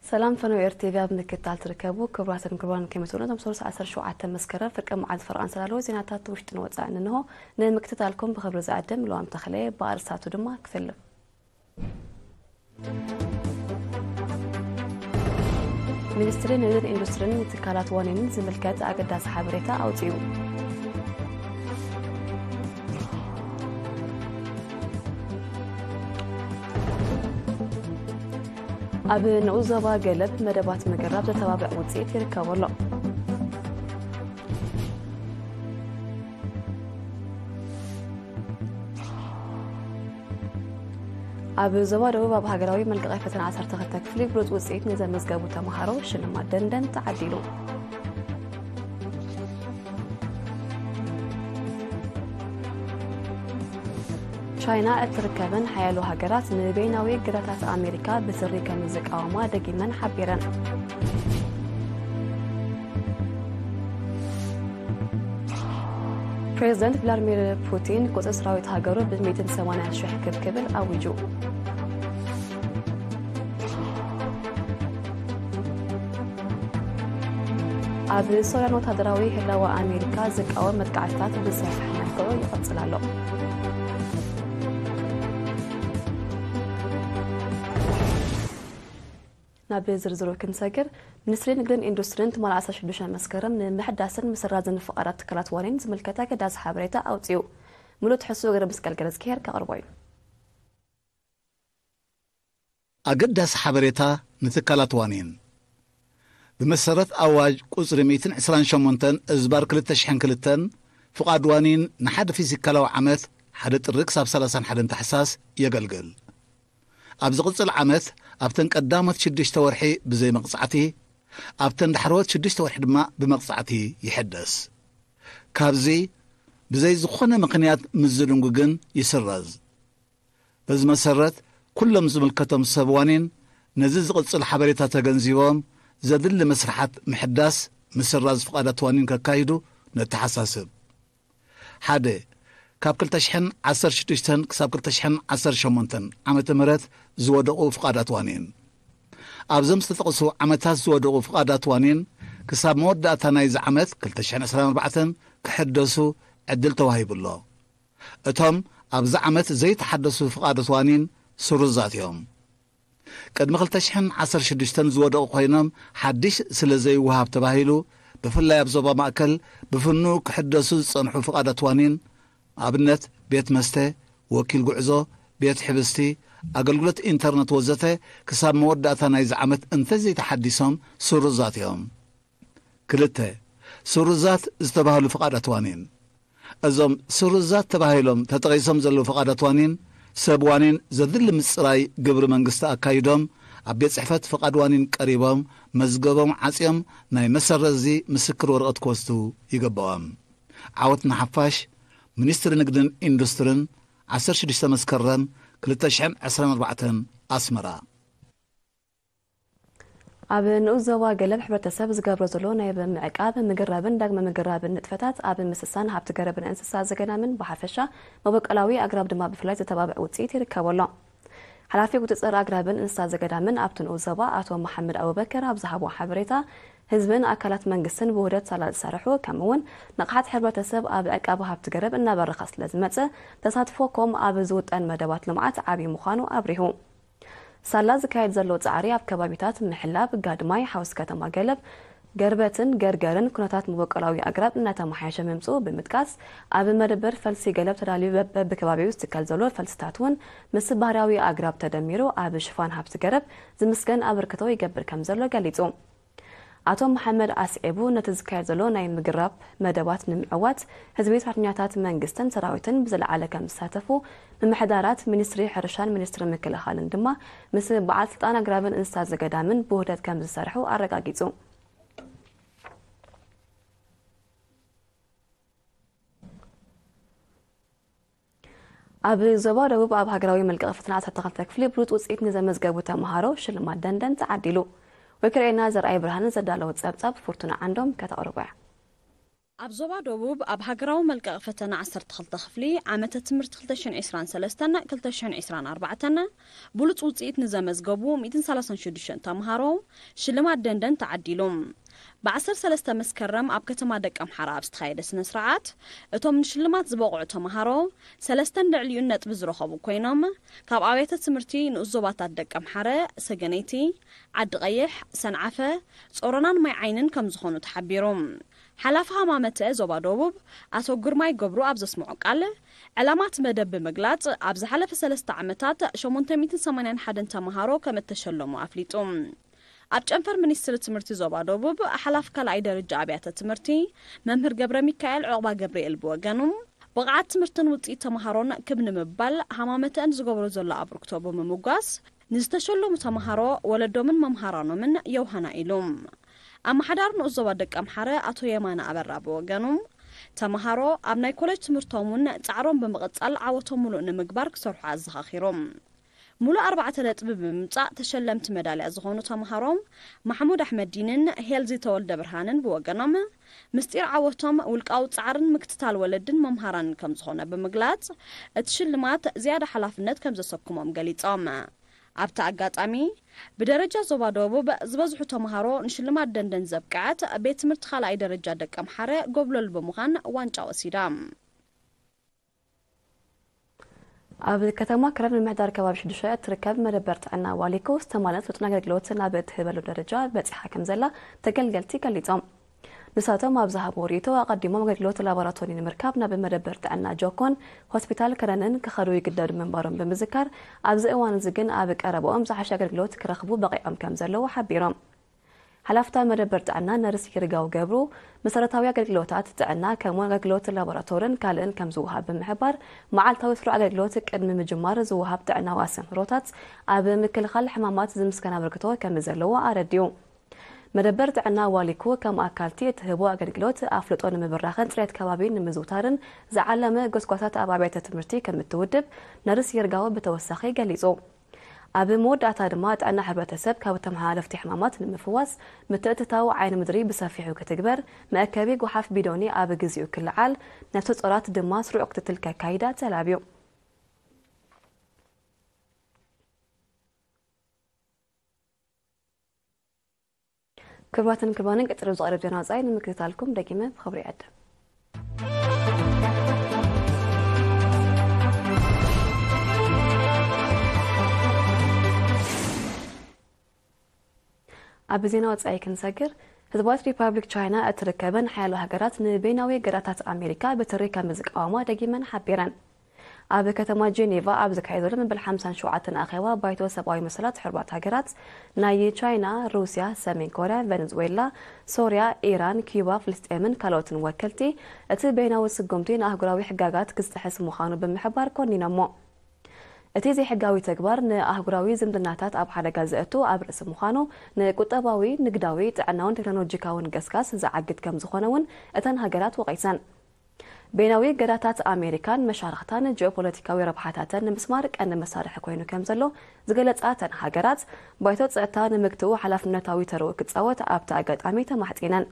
ሰላም ፈነው ኤር ቲቪ ኣብ ምክትታል ትርከቡ ክቡራትን ክቡራን፣ ከመይ ትውዕሉ? እቶም ሰሉስ ዓሰርተ ሸውዓተ መስከረም ፍርቂ መዓልቲ ፈረቓን ዝተዳለወ ዜናታት ውሽጥን ወጻእን እንሆ። ንምክትታልኩም ብኽብሪ ዝዕድም ልዋም ተኽለ። ብኣርእስታቱ ድማ ክፍልም። ሚኒስትሪ ንግድን ኢንዱስትሪን ንትካላት ዋኒንን ዝምልከት ኣገዳሲ ሓበሬታ ኣውጺኡ። ኣብ ንኡስ ዞባ ገለብ መደባት ምግራብ ዘተባብዕ ውጽኢት ይርከቦ ኣሎ። ኣብ ዞባ ደቡብ ኣብ ሃገራዊ መልቀቒ ፈተና ዓሰርተ ክልተ ክፍሊ ብሉጽ ውጽኢት ንዘመዝገቡ ተምሃሮ ሽልማት ደንደን ተዓዲሉ። ቻይና እትርከበን ሓያሎ ሃገራት ንበይናዊ እገዳታት ኣሜሪካ ብትሪ ከም ዝቃወማ ደጊመን ሓቢረን። ፕሬዚደንት ቭላድሚር ፑቲን ቁጽሪ ሰራዊት ሃገሩ ብ180,000 ክብ ክብል ኣዊጁ። ኣብ ሶርያን ወታደራዊ ህላወ ኣሜሪካ ዝቃወም መጥቃዕትታት ብዝሰፍሐ መልክዑ ይቕጽል ኣሎ። ናብ ዝርዝሩ ክንሰግር፣ ሚኒስትሪ ንግድን ኢንዱስትሪን ትማሊ ዓሰርተ ሽዱሽተ መስከረም ንምሕዳስን ምስራዝን ፍቓዳት ትካላት ዋኒን ዝምልከት ኣገዳሲ ሓበሬታ ኣውጺኡ። ምሉእ ትሕዝቶ ገብረ መስቀል ገረዝግሄር ከቕርቦ እዩ። ኣገዳሲ ሓበሬታ ንትካላት ዋኒን። ብመሰረት ኣዋጅ ቁጽሪ ሚእትን ዕስራን ሸሞንተን እዝባር ክልተ ሽሕን ክልተን፣ ፍቓድ ዋኒን ንሓደ ፊዚካላዊ ዓመት፣ ሓደ ጥሪ ክሳብ ሰላሳን ሓደን ታሕሳስ፣ የገልግል። ኣብ ዝቕጽል ዓመት፣ ኣብተን ቀዳሞት ሽዱሽተ ወርሒ ብዘይ መቕጻዕቲ፣ ኣብተን ዳሕረዎት ሽዱሽተ ወርሒ ድማ ብመቕጻዕቲ ይሕደስ። ካብዚ ብዘይ ዝኾነ ምኽንያት ምስ ዝድንጉ ግን ይስረዝ። በዚ መሰረት፣ ኩሎም ዝምልከቶም ሰብ ዋኒን ነዚ ዝቕጽል ሓበሬታ ተገንዚቦም፣ ዘድሊ መስርሓት ምሕዳስ፣ ምስራዝ ፍቓዳት ዋኒን ከካይዱ ነተሓሳስብ። ሓደ፣ ካብ ክልተ ሽሕን ዓሰርተ ሽዱሽተን ክሳብ ክልተ ሽሕን ዓሰርተ ሸሞንተን ዓመተ ምህረት ዝወደቑ ፍቓዳት ዋኒን። ኣብዞም ዝተጠቕሱ ዓመታት ዝወደቑ ፍቓዳት ዋኒን፣ ክሳብ መወዳእታ ናይዚ ዓመት ክልተ ሽሕን ዕስራን ኣርባዕተን ክሕደሱ ዕድል ተዋሂቡ ኣሎ። እቶም ኣብዚ ዓመት ዘይተሓደሱ ፍቓዳት ዋኒን ስሩዛት እዮም። ቅድሚ ክልተ ሽሕን ዓሰርተ ሽዱሽተን ዝወደቑ ኮይኖም፣ ሓድሽ ስለ ዘይወሃብ ተባሂሉ፣ ብፍላይ ኣብ ዞባ ማእከል ብፍኑ ክሕደሱ ዝጸንሑ ፍቓዳት ዋኒን፣ ኣብነት ቤት መስተ፣ ወኪል ጉዕዞ፣ ቤት ሕብስቲ፣ ኣገልግሎት ኢንተርነት ወዘተ፣ ክሳብ መወዳእታ ናይዚ ዓመት እንተዘይተሓዲሶም ስሩዛት እዮም። ክልተ፣ ስሩዛት ዝተባህሉ ፍቓዳት ዋኒን። እዞም ስሩዛት ተባሂሎም ተጠቒሶም ዘለዉ ፍቓዳት ዋኒን፣ ሰብ ዋኒን ዘድሊ ምጽራይ ግብሪ መንግስቲ ኣካይዶም፣ ኣብ ቤት ጽሕፈት ፍቓድ ዋኒን ቀሪቦም፣ መዝገቦም ዓጽዮም፣ ናይ መሰረዚ ምስክር ወረቐት ክወስዱ ይግብኦም። ዓወት ንሓፋሽ፣ ሚኒስትሪ ንግድን ኢንዱስትርን፣ ዓሰርተ ሽዱሽተ መስከረም ክልተ ሽሕን ዕስራን ኣርባዕተን፣ ኣስመራ። ኣብ ንኡስ ዞባ ገለብ ሕብረተሰብ ዝገብሮ ዘሎ ናይ ብምዕቃብ፣ ምግራብን ዳግመ ምግራብን ንጥፈታት ኣብ ምስሳን ሃብቲ ገረብን እንስሳ ዘገዳምን ብሓፈሻ መበቆላዊ ኣግራብ ድማ ብፍላይ ዘተባብዕ ውፅኢት ይርከቦ ኣሎ። ሓላፊ ቁፅፅር ኣግራብን እንስሳ ዘገዳምን ኣብቲ ንኡስ ዞባ ኣቶ መሓመድ ኣቡበከር ኣብ ዝሃቦ ሓበሬታ፣ ህዝብን ኣካላት መንግስትን ብውህደት ሳላ ዝሰርሑ፣ ከምኡ እውን ንቕሓት ሕብረተሰብ ኣብ ዕቃብ ሃብቲ ገረብ እናበረኸ ስለ ዝመፀ፣ ተሳትፎ ኮም ኣብ ዝውጠን መደባት ልምዓት ዓብዪ ምዃኑ ኣብሪሁ። ሳላ ዝካየድ ዘሎ ጻዕሪ ኣብ ከባቢታት ምሕላብ ጋድማይ፣ ሓውሲ ከተማ ገለብ፣ ገርበትን ገርገርን ኩነታት መበቆላዊ ኣግራብ እናተመሓየሸ ምምጽኡ ብምጥቃስ፣ ኣብ መደበር ፈልሲ ገለብ ተዳልዩ በብ-፣ በብከባቢኡ ዝትከል ዘሎ ፈልስታት እውን ምስ ባህርያዊ ኣግራብ ተደሚሩ ኣብ ሽፋን ሃብቲ ገረብ ዝምስገን ኣበርክቶ ይገብር ከም ዘሎ ገሊጹ። ኣቶ መሓመድ ኣስዒቡ፣ ነቲ ዝካየድ ዘሎ ናይ ምግራብ መደባት ንምዕዋት፣ ህዝቢ፣ ሰራሕተኛታት መንግስትን ሰራዊትን ብዝለዓለ ከም ዝሳተፉ፣ ምምሕዳራት ሚኒስትሪ ሕርሻን ሚኒስትሪ ምክልኻልን ድማ ምስ በዓል ስልጣን ኣግራብን እንስሳ ዘገዳምን ብውህደት ከም ዝሰርሑ ኣረጋጊጹ። ኣብ ዞባ ደቡብ ኣብ ሃገራዊ መልቀቒ ፈተና ዓሰርተ ክልተ ክፍሊ ብሉጽ ውጽኢት ንዘመዝገቡ ተምሃሮ ሽልማት ደንደን ተዓዲሉ። ወኪልኤና ዘርኣይ ብርሃን ዘዳለወ ጸብጻብ ፍርቱና ዓንዶም ከተቕርቦ እያ። ኣብ ዞባ ደቡብ ኣብ ሃገራዊ መልቀቂ ፈተና ዓሰርተ ክልተ ክፍሊ ዓመተ ትምህርቲ ክልተ ሽሕን ዕስራን ሰለስተን ክልተ ሽሕን ዕስራን ኣርባዕተን ብሉጽ ውጽኢት ንዘመዝገቡ ሚእትን ሰላሳን ሽዱሽተን ተምሃሮ ሽልማት ደንደን ተዓዲሉ። ብ ዓሰርተ ሰለስተ መስከረም ኣብ ከተማ ደቀምሓራ ኣብ ዝተኻየደ ስነ ስርዓት፣ እቶም ንሽልማት ዝበቕዑ ተምሃሮ ሰለስተን ልዕሊኡን ነጥቢ ዝረኸቡ ኮይኖም፣ ካብ ኣብያተ ትምህርቲ ንኡስ ዞባታት ደቀምሓረ፣ ሰገነይቲ፣ ዓዲ ቀይሕ፣ ሰንዓፈ፣ ጾሮናን ማይ ዓይንን ከም ዝኾኑ ተሓቢሩ። ሓላፊ ሃማመተ ዞባ ደቡብ ኣቶ ግርማይ ገብሩ ኣብ ዘስምዖ ቃል፣ ዕላማ እቲ መደብ ብምግላጽ፣ ኣብ ዝሓለፈ ሰለስተ ዓመታት ሸሞንተ ሚእትን ሰማንያን ሓደን ተምሃሮ ከም እተሸለሙ ኣፍሊጡ። ኣብ ጨንፈር ሚኒስትሪ ትምህርቲ ዞባ ደቡብ ሓላፊ ካልኣይ ደረጃ ኣብያተ ትምህርቲ መምህር ገብረ ሚካኤል ዑቕባ ገብርኤል ብወገኑ፣ ብቕዓት ትምህርትን ውጽኢት ተምሃሮን ክብ ንምባል ሃማመተአን ዝገብሮ ዘሎ ኣበርክቶ ብምምጓስ፣ ንዝተሸለሙ ተምሃሮ፣ ወለዶምን መምሃራኖምን የውሃና ኢሉ። ኣመሓዳሪ ንኡስ ዞባ ደቀምሓረ ኣቶ የማነ ኣበራ ብወገኑ፣ ተምሃሮ ኣብ ናይ ኮሌጅ ትምህርቶም እውን ጻዕሮም ብምቕጻል ዓወቶም ምሉእ ንምግባር ክሰርሑ ኣዘኻኺሮም። ሙሉእ ኣርባዕተ ነጥቢ ብምምጻእ ተሸለምቲ መዳልያ ዝኾኑ ተምሃሮ ማሕሙድ ኣሕመዲንን ሄልዚ ተወልደ ብርሃንን ብወገኖም፣ ምስጢር ዓወቶም ውልቃዊ ጻዕርን ምክትታል ወለድን መምሃራንን ከም ዝኾነ ብምግላጽ፣ እቲ ሽልማት ዝያዳ ሓላፍነት ከም ዘሰክሞም ገሊጾም። ኣብቲ ኣጋጣሚ፣ ብደረጃ ዞባ ደቡብ ዝበዝሑ ተምሃሮ ንሽልማት ደንደን ዘብቅዐት ቤት ትምህርቲ ካልኣይ ደረጃ ደቀምሓረ ጎብለል ብምዃን ዋንጫ ወሲዳ። ኣብ ከተማ ክረን ምምሕዳር ከባቢ ሽዱሽተ እትርከብ መደበር ጥዕና ዋሊኮ ዝተማልአ ስልጡን ኣገልግሎት ናብ እትህበሉ ደረጃ በጺሓ ከም ዘላ ተገልገልቲ ገሊጾም። ንሳቶም ኣብ ዝሃብዎ ርእይቶ፣ ኣቐዲሞም ኣገልግሎት ላቦራቶሪ ንምርካብ ናብ መደበር ጥዕና ጆኮን ሆስፒታል ክረንን ክኸዱ ይግደዱ ምንባሮም ብምዝካር፣ ኣብዚ እዋን እዚ ግን ኣብ ቀረባኦም ዝሓሸ ኣገልግሎት ክረኽቡ በቒዖም ከም ዘለዉ ሓቢሮም። ሓላፍታ መደበር ጥዕና ነርስ ይርጋው ገብሩ፣ መሰረታዊ ኣገልግሎታት ጥዕና ከምኡውን ኣገልግሎት ላቦራቶርን ካልእን ከም ዝወሃብ ብምሕባር፣ መዓልታዊ ስሩዕ ኣገልግሎት ቅድሚ ምጅማር ዝወሃብ ጥዕናዊ ኣስተምህሮታት ኣብ ምክልኻል ሕማማት ዝምስገን ኣበርክቶ ከም ዘለዎ ኣረዲኡ። መደበር ጥዕና ዋሊኮ ከም ኣካልቲ እትህቦ ኣገልግሎት ኣፍልጦ ንምብራኽን ጽሬት ከባቢ ንምዝውታርን ዝዓለመ ጎስጓሳት ኣብ ኣብያተ ትምህርቲ ከም እትውድብ ነርስ ይርጋው ብተወሳኺ ገሊጹ። ኣብ መወዳእታ ድማ ጥዕና ሕብረተሰብ ካብ ተመሓላለፍቲ ሕማማት ንምፍዋስ ምትእትታው ዓይኒ ምድሪ ብሰፊሑ ክትግበር፣ መእከቢ ጎሓፍ ቢዶኒ ኣብ ግዚኡ ክለዓል፣ ነፍሰ ጾራት ድማ ስሩዕ ክትትል ከካይዳ ተላብዩ። ክቡራትን ክቡራንን፣ ቀጺሉ ዝቐርብ ዜና ወጻኢ ንምክትታልኩም ደጊመ ብኽብሪ ይዕድም። ኣብ ዜና ወጻኢ ክንሰግር፣ ህዝባዊት ሪፓብሊክ ቻይና እትርከበን ሓያሎ ሃገራት ንበይናዊ እገዳታት ኣሜሪካ ብትሪ ከም ዝቃወማ ደጊመን ሓቢረን። ኣብ ከተማ ጄኔቫ ኣብ ዝካየድ ዘሎ መበል ሓምሳን ሸውዓተን ኣኼባ ባይቶ ሰብኣዊ መሰላት ሕቡራት ሃገራት፣ ናይ ቻይና፣ ሩስያ፣ ሰሜን ኮርያ፣ ቨነዝዌላ፣ ሶርያ፣ ኢራን፣ ኪዩባ፣ ፍልስጤምን ካልኦትን ወከልቲ፣ እቲ በይናዊ ስጉምቲ ንኣህጉራዊ ሕጋጋት ክስጥሕስ ምዃኑ ብምሕባር ኮኒኖሞ። እቲ ዘይሕጋዊ ተግባር ንኣህጉራዊ ዝምድናታት ኣብ ሓደጋ ዘእቱ ኣብ ርእሲ ምዃኑ፣ ንቁጠባዊ፣ ንግዳዊ፣ ጥዕናውን ቴክኖሎጂካውን ገስጋስ ዝዓግት ከም ዝኾነ እውን እተን ሃገራት ወቒሰን። በይናዊ እገዳታት ኣሜሪካን መሻርኽታን ጂኦፖለቲካዊ ረብሓታተን ንምስማር ቀንዲ መሳርሒ ኮይኑ ከም ዘሎ ዝገለጻ እተን ሃገራት፣ ባይቶ ጸጥታ ንምግትኡ ሓላፍነታዊ ተርኡ ክጻወት ኣብቲ ኣጋጣሚ ተማሕጺነን።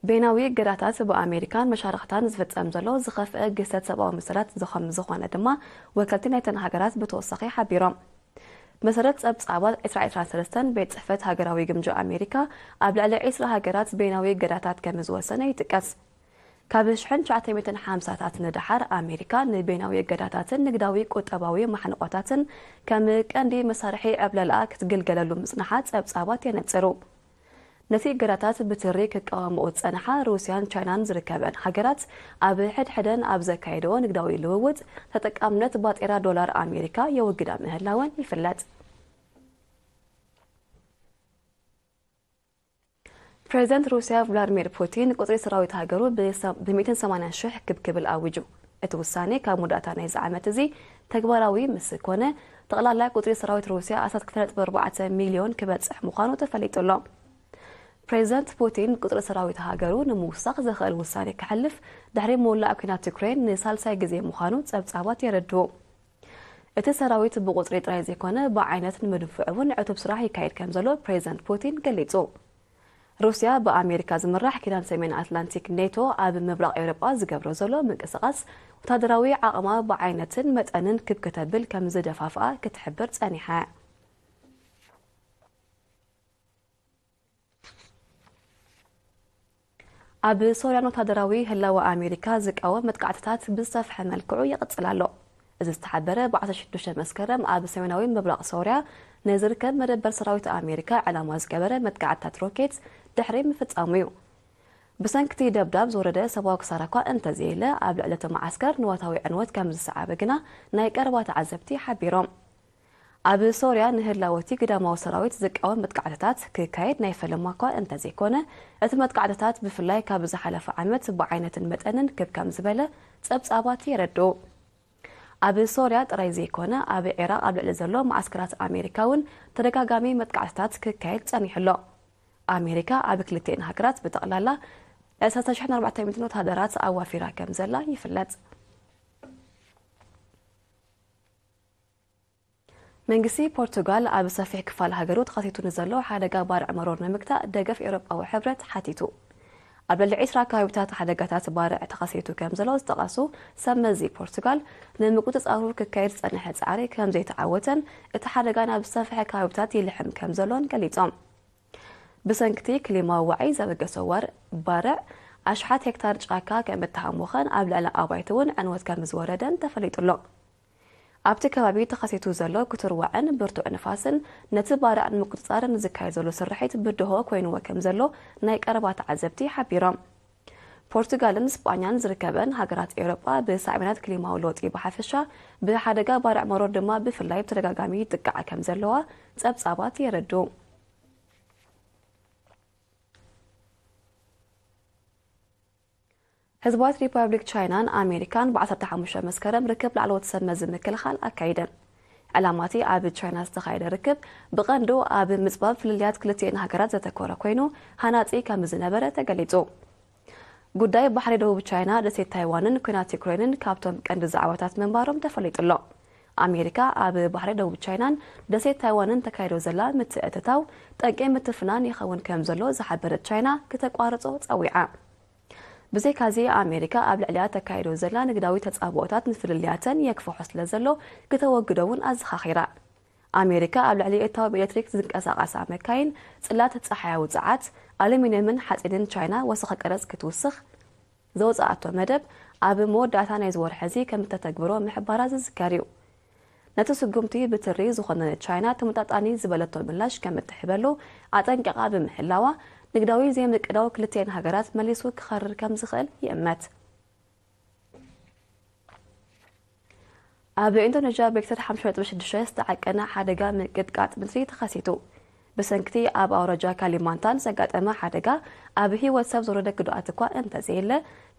በይናዊ እገዳታት ብኣሜሪካን መሻርኽታን ዝፍጸም ዘሎ ዝኸፍአ ግህሰት ሰብኣዊ መሰላት ዝኸም ዝኾነ ድማ ወከልቲ ናይተን ሃገራት ብተወሳኺ ሓቢሮም። መሰረት ጸብጻባት ዕስራ ዕስራ ሰለስተን ቤት ጽሕፈት ሃገራዊ ግምጃ ኣሜሪካ፣ ኣብ ልዕሊ ዕስራ ሃገራት በይናዊ እገዳታት ከም ዝወሰነ ይጥቀስ። ካብ ሽሕን ትሽዓተ ሚእትን ሓምሳታት ንደሓር ኣሜሪካ ንበይናዊ እገዳታትን ንግዳዊ ቁጠባዊ ማሕንቆታትን ከም ቀንዲ መሳርሒ ዕብለላኣ ክትግልገለሉ ምጽንሓ ጸብጻባት የነጽሩ። ነቲ እገዳታት ብትሪ ክቃወምኦ ዝጸንሓ ሩስያን ቻይናን ዝርከበን ሃገራት፣ ኣብ ሕድሕደን ኣብ ዘካየድኦ ንግዳዊ ልውውጥ፣ ተጠቃምነት ባጤራ ዶላር ኣሜሪካ የወግዳ ምህላወን ይፍለጥ። ፕሬዚደንት ሩስያ ቭላድሚር ፑቲን ቁጽሪ ሰራዊት ሃገሩ ብ ሚእትን ሰማንያን ሽሕ ክብ ክብል ኣዊጁ። እቲ ውሳኔ ካብ መወዳእታ ናይዚ ዓመት እዚ ተግባራዊ ምስ ኮነ፣ ጠቕላላ ቁጽሪ ሰራዊት ሩስያ ኣስታት ክልተ ነጥቢ ኣርባዕተ ሚልዮን ክበጽሕ ምዃኑ ተፈሊጡ ኣሎ። ፕሬዚደንት ፑቲን ቁጽሪ ሰራዊት ሃገሩ ንምውሳኽ ዘኽእል ውሳኔ ከሕልፍ ድሕሪ ምውላእ ኲናት ዩክሬን ንሳልሳይ ግዜ ምዃኑ ጸብጻባት የረድኡ። እቲ ሰራዊት ብቁጽሪ ጥራይ ዘይኮነ ብዓይነት ንምድንፍዑ እውን ዕቱብ ስራሕ ይካየድ ከም ዘሎ ፕሬዚደንት ፑቲን ገሊጹ። ሩስያ ብኣሜሪካ ዝምራሕ ኪዳን ሰሜን ኣትላንቲክ ኔቶ ኣብ ምብራቕ ኤውሮጳ ዝገብሮ ዘሎ ምንቅስቓስ ወታደራዊ ዓቕማ ብዓይነትን መጠንን ክብ ከተብል ከም ዝደፋፍኣ ክትሕብር ጸኒሓ። ኣብ ሶርያን ወታደራዊ ህላወ ኣሜሪካ ዝቃወም መጥቃዕትታት ብዝሰፍሐ መልክዑ ይቕጽል ኣሎ። እዚ ዝተሓበረ ብ16 መስከረም ኣብ ሰሜናዊ ምብራቕ ሶርያ ንዝርከብ መደበር ሰራዊት ኣሜሪካ ዕላማ ዝገበረ መጥቃዕትታት ሮኬት ድሕሪ ምፍጻሙ እዩ። ብሰንክቲ ደብዳብ ዝወረደ ሰብኣዊ ክሳራ እኳ እንተዘየለ፣ ኣብ ልዕሊ እቲ መዓስከር ንዋታዊ ዕንወት ከም ዝሰዓበ ግና ናይ ቀረባ ተዓዘብቲ ሓቢሮም። ኣብ ሶርያ ንህላወቲ ግዳማዊ ሰራዊት ዝቃወም መጥቃዕትታት ክካየድ ናይ ፈለማ እኳ እንተዘይኮነ፣ እቲ መጥቃዕትታት ብፍላይ ካብ ዝሓለፈ ዓመት ብዓይነትን መጠንን ክብ ከም ዝበለ ጸብጻባት የረድኡ። ኣብ ሶርያ ጥራይ ዘይኮነ፣ ኣብ ዒራቕ ኣብ ልዕሊ ዘሎ መዓስከራት ኣሜሪካ እውን ተደጋጋሚ መጥቃዕትታት ክካየድ ጸኒሑ ኣሎ። ኣሜሪካ ኣብ ክልቲኤን ሃገራት ብጠቕላላ ዕስራ ሽሕን ኣርባዕተ ሚእትን ወተሃደራት ኣዋፊራ ከም ዘላ ይፍለጥ። መንግስቲ ፖርቱጋል ኣብ ሰፊሕ ክፋል ሃገሩ ተኸሲቱ ንዘሎ ሓደጋ ባርዕ መሮር ንምግታእ ደገፍ ኤውሮጳዊ ሕብረት ሓቲቱ። ኣብ ልዕሊ ዕስራ ከባቢታት ሓደጋታት ባርዕ ተኸሲቱ ከም ዘሎ ዝጠቐሱ ሰብ መዚ ፖርቱጋል፣ ንምቁጽጻሩ ክካየድ ዝጸንሐ ጻዕሪ ከም ዘይተዓወተን እቲ ሓደጋ ናብ ዝሰፍሐ ከባቢታት ይልሕም ከም ዘሎን ገሊጾም። ብሰንክቲ ክሊማዊ ዋዒ ዘበገሰ ዋር ባርዕ ኣሽሓት ሄክታር ጫካ ከም እተሃሞኸን ኣብ ልዕሊ ኣባይቲ እውን ዕንወት ከም ዝወረደን ተፈሊጡ ኣሎ። ኣብቲ ከባቢ ተኸሲቱ ዘሎ ክቱር ዋዕን ብርቱዕ ንፋስን ነቲ ባርዕ ንምቁጽጻር ንዝካየድ ዘሎ ስርሒት ብድሆ ኮይንዎ ከም ዘሎ ናይ ቀረባ ተዓዘብቲ ሓቢሮም። ፖርቱጋልን ስጳኛን ዝርከበን ሃገራት ኤውሮጳ ብሳዕቤናት ክሊማዊ ለውጢ ብሓፈሻ፣ ብሓደጋ ባርዕ መሮር ድማ ብፍላይ ብተደጋጋሚ ይጥቃዓ ከም ዘለዋ ጸብጻባት የረድኡ። ህዝባዊት ሪፓብሊክ ቻይናን ኣሜሪካን ብ15 መስከረም ርክብ ላዕለዎት ሰብ መዚ ምክልኻል ኣካይደን። ዕላማቲ ኣብ ቻይና ዝተኻየደ ርክብ ብቐንዱ ኣብ ምጽባብ ፍልልያት ክልቲኤን ሃገራት ዘተኮረ ኮይኑ፣ ሃናጺ ከም ዝነበረ ተገሊጹ። ጉዳይ ባሕሪ ደቡብ ቻይና፣ ደሴት ታይዋንን ኲናት ዩክሬንን ካብቶም ቀንዲ ዛዕባታት ምንባሮም ተፈሊጡ ኣሎ። ኣሜሪካ ኣብ ባሕሪ ደቡብ ቻይናን ደሴት ታይዋንን ተካይዶ ዘላ ምትእትታው ጠንቂ ምትፍናን ይኸውን ከም ዘሎ ዝሓበረት ቻይና፣ ክተቋርጾ ጸዊዓ። ብዘይካዚ፣ ኣሜሪካ ኣብ ልዕሊኣ ተካይዶ ዘላ ንግዳዊ ተጻብኦታት ንፍልልያተን የክፍሖ ስለ ዘሎ፣ ክተወግዶ እውን ኣዘኻኺራ። ኣሜሪካ ኣብ ልዕሊ እታው ብኤሌክትሪክ ዝንቀሳቐሳ መካይን፣ ጽላት ጸሓያዊ ጸዓት፣ ኣሉሚንየምን ሓጺንን ቻይና ወሰኸ ቀረጽ ክትውስኽ ዘውጽኣቶ መደብ፣ ኣብ መወዳእታ ናይዚ ወርሒ እዚ ከም እተተግብሮ ምሕባራ ዝዝከር እዩ። ነቲ ስጉምቲ ብትሪ ዝኾነ ቻይና ተመጣጣኒ ዝበለቶ ምላሽ ከም እትህበሉ ኣጠንቂቓ ብምህላዋ፣ ንግዳዊ ዘይምቅዳው ክልቲኤን ሃገራት መሊሱ ክኸርር ከም ዝኽእል ይእመት። ኣብ ኢንዶኔዥያ ብሪክተር ሓሙሽተ ነጥቢ ሽዱሽተ ዝተዓቀነ ሓደጋ ምንቅጥቃጥ ምድሪ ተኸሲቱ። ብሰንክቲ ኣብ ኣውራጃ ካሊማንታን ዘጋጠመ ሓደጋ፣ ኣብ ህይወት ሰብ ዝወረደ ጉድኣት እኳ እንተዘየለ፣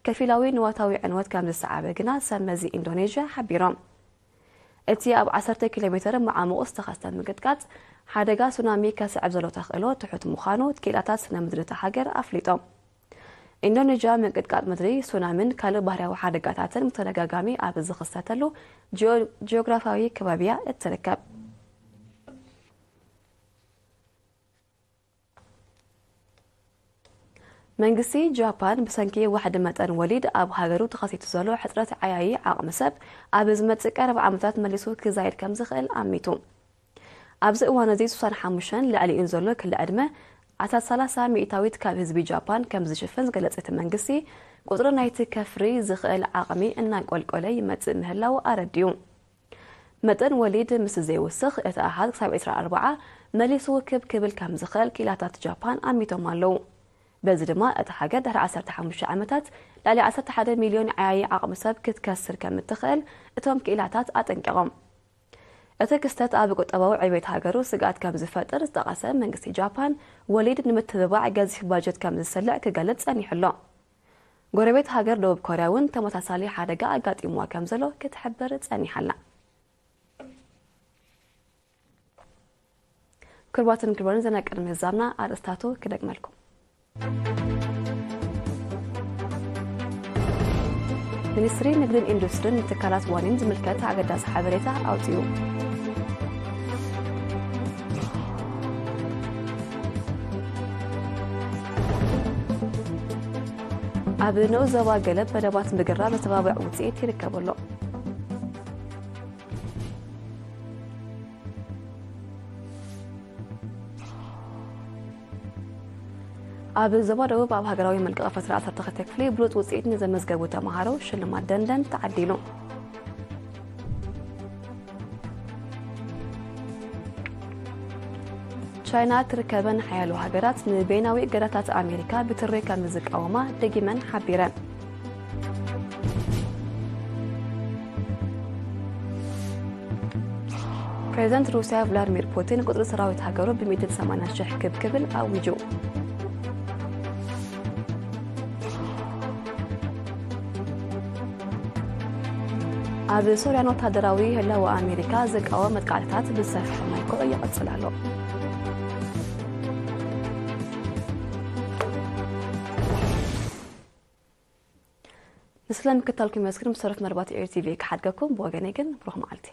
ከፊላዊ ንዋታዊ ዕንወት ከም ዝሰዓበ ግና ሰብ መዚ ኢንዶኔዥያ ሓቢሮም። እቲ ኣብ ዓሰርተ ኪሎ ሜተር መዓሙቕ ዝተኸስተ ምንቅጥቃጥ፣ ሓደጋ ሱናሚ ከስዕብ ዘሎ ተኽእሎ ትሑት ምዃኑ ክኢላታት ስነ ምድሪ እታ ሃገር ኣፍሊጦም። ኢንዶኔዥያ ምንቅጥቃጥ ምድሪ፣ ሱናምን ካልእ ባህርያዊ ሓደጋታትን ብተደጋጋሚ ኣብ ዝኽሰተሉ ጂኦ-፣ ጂኦግራፍያዊ ከባቢያ እትርከብ። መንግስቲ ጃፓን ብሰንኪ ዋሕዲ መጠን ወሊድ ኣብ ሃገሩ ተኸሲቱ ዘሎ ሕጽረት ዓያዪ ዓቕሚ ሰብ፣ ኣብ ዝመጽእ ቀረባ ዓመታት መሊሱ ክዛየድ ከም ዝኽእል ኣሚቱ። ኣብዚ እዋን እዚ ስሳን ሓሙሽተን ልዕሊኡን ዘሎ ክሊ ዕድመ ኣስታት ሰላሳ ሚእታዊት ካብ ህዝቢ ጃፓን ከም ዝሽፍን ዝገለጸ እቲ መንግስቲ፣ ቁጽሪ ናይቲ ከፍሪ ዝኽእል ዓቕሚ እናንቆልቆለ ይመጽእ ምህላው ኣረዲኡ። መጠን ወሊድ ምስ ዘይውስኽ፣ እቲ ኣሃዝ ክሳብ ዕስራ ኣርብዓ መሊሱ ክብ ክብል ከም ዝኽእል ክኢላታት ጃፓን ኣሚቶም ኣለዉ። በዚ ድማ እታ ሃገር ድሕሪ ዓሰርተ ሓሙሽተ ዓመታት ልዕሊ ዓሰርተ ሓደ ሚልዮን ዓያዪ ዓቕሚ ሰብ ክትከስር ከም እትኽእል እቶም ክኢላታት ኣጠንቂቖም። እቲ ክስተት ኣብ ቁጠባዊ ዕቤት ሃገሩ ስግኣት ከም ዝፈጥር ዝጠቐሰ መንግስቲ ጃፓን፣ ወሊድ ንምትብባዕ ገዚፍ ባጀት ከም ዝስልዕ ክገልጽ ጸኒሑ ኣሎ። ጎረቤት ሃገር ደቡብ ኮርያ እውን ተመሳሳሊ ሓደጋ ኣጋጢምዋ ከም ዘሎ ክትሕብር ጸኒሓ ኣላ። ክቡራትን ክቡራንን፣ ዜና ቅድሚ ምዛምና ኣርእስታቱ ክደግመልኩም። ሚኒስትሪ ንግድን ኢንዱስትሪን ንትካላት ዋኒን ዝምልከት ኣገዳሲ ሓበሬታ ኣውጺኡ። ኣብ ንኡስ ዞባ ገለ መደባት ምግራብ ዘተባብዕ ውፅኢት ይርከበሎ። ኣብ ዞባ ደቡብ ኣብ ሃገራዊ መልቀቐ ፈተና ዓሰርተ ክልተ ክፍሊ ብሉፅ ውፅኢት ንዘመዝገቡ ተምሃሮ ሽልማት ደንደን ተዓዲሉ። ቻይና ትርከበን ሓያሎ ሃገራት ንበይናዊ እገዳታት ኣሜሪካ ብትሪ ከም ዝቃወማ ደጊመን ሓቢረን። ፕሬዚደንት ሩሲያ ቭላድሚር ፑቲን ቁፅሪ ሰራዊት ሃገሩ ብሚእትን ሰማንያን ሽሕ ክብ ክብል ኣዊጁ። ኣብ ሶርያን ወታደራዊ ህላወ ኣሜሪካ ዝቃወም መጥቃዕትታት ብዝሰፍሐ መልክዑ ይቐጽል ኣሎ። ንስለ ምክታልኩም የመስግን። ብሰረት መርባት ኤር ቲቪ ክሓድገኩም ብወገነይ ግን ብሩኽ መዓልቲ።